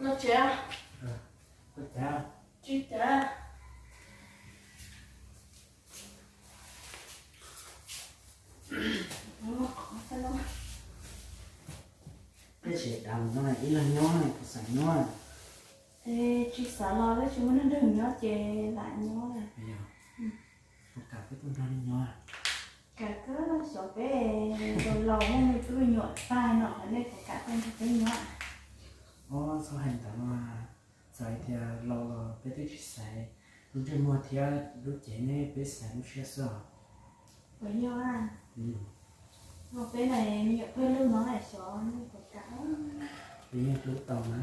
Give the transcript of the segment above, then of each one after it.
Los tsev. Tsis tsev. Tej tsev dav no ib leeg nyob kuv xav nyob. Tsis xav los twb tsis muaj neeg nrog nyob ces lam nyob. Puas kam peb tuaj nrog nej nyob? Kam kawg, xyov peb laus laus muaj me tub me nyuam tag no nej puas kam tuaj nrog peb nyob? Ob, txhob hais ntawd mas, txawm hais tias laus los peb twb tsis xaiv lub ntsej muag thiab lub cev ne, peb xaiv lub siab xwb os. Puas yog? Peb na, me nyuam pawg lug no xyov nej puas kam. Peb yeej hlub tau na.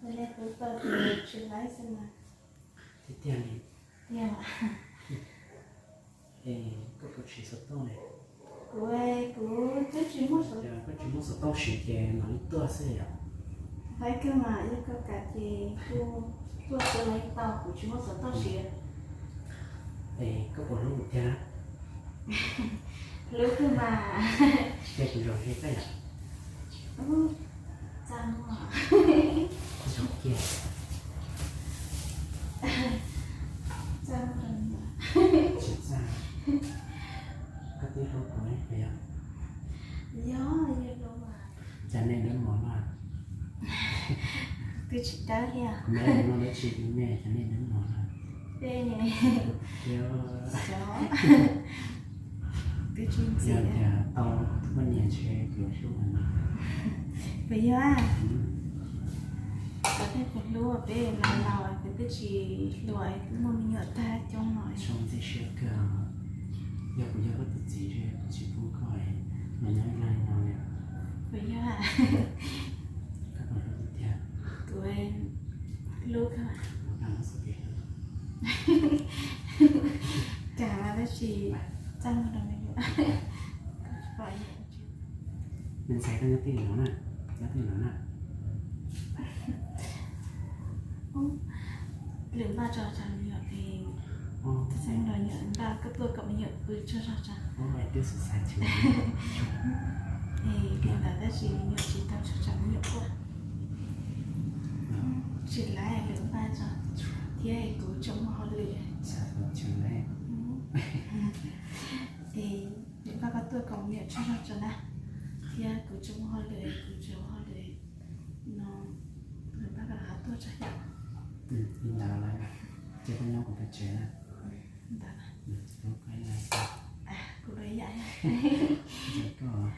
Peb yeej hlub tau, tsis laib xwb mas. Tiag tiag li. Tiag. Es koj puas siv xov tooj li? Kuv, kuv twb tsis muaj xov, koj tsis muaj xov tooj siv ces mam li tuaj xwb yom. Laib kawg mas, yog koj kam ces kuj tuaj xwb los yeej tau, kuv tsis muaj xov tooj siv. Es koj puas hlub kuv tiag? Hlub kawg mas. Ces kuv zov ze koj yom? Txaj muag. Zov kiag. Txaj muag. Tsis txaj. Koj twb hlub kuv yog? Yog, yog hlub mas. Cas nej dawb mov no? Twb tsis dawb thiab. Kuv me no dab tsi kuv me cas nej dawb mov no? Tej, xyov. Twb tsis ntxim. Yog tias tau poj niam ntshe kuv hlub heev. Puas yog? Cov tej puas hlub, peb laus laus peb twb tsis hluas twb muaj me nyuam tag coob no. Zoo ntxim siab kawg. Yog kuv yog koj tus txiv ntshe kuv tsis pub koj los nyob ib leeg no li. Puas yog? Koj puas hlub kuv tiag? Kuv hlub koj. Kam tab sis txaj muag rau me nyuam. Nws ntxhais koj nyob twg no na? Nyob twg no na? Lwm npaj tso tsam me nyuam es, txaj muag rau me nyuam, npaj koj tuaj kom me nyuam pw tsaug zog tsam. Twb xav xav chwv. Es li ntawd tab sis me nyuam tsis tau tsaug tsam me nyuam tuaj. Tsis laib, lwm npaj tso, thiab kuv tseem muaj hauj lwm. Es lwm npaj koj tuaj kom me nyuam tsaug zog tso na, thiab kuv tseem muaj hauj lwm, kuv tseem muaj hauj lwm no, lwm npaj koj rov qab tuaj tso yom. Li ntawd lawm, ces koj nyob kuv pem tsev na. Ntawd. Kuv ib yam. Koj.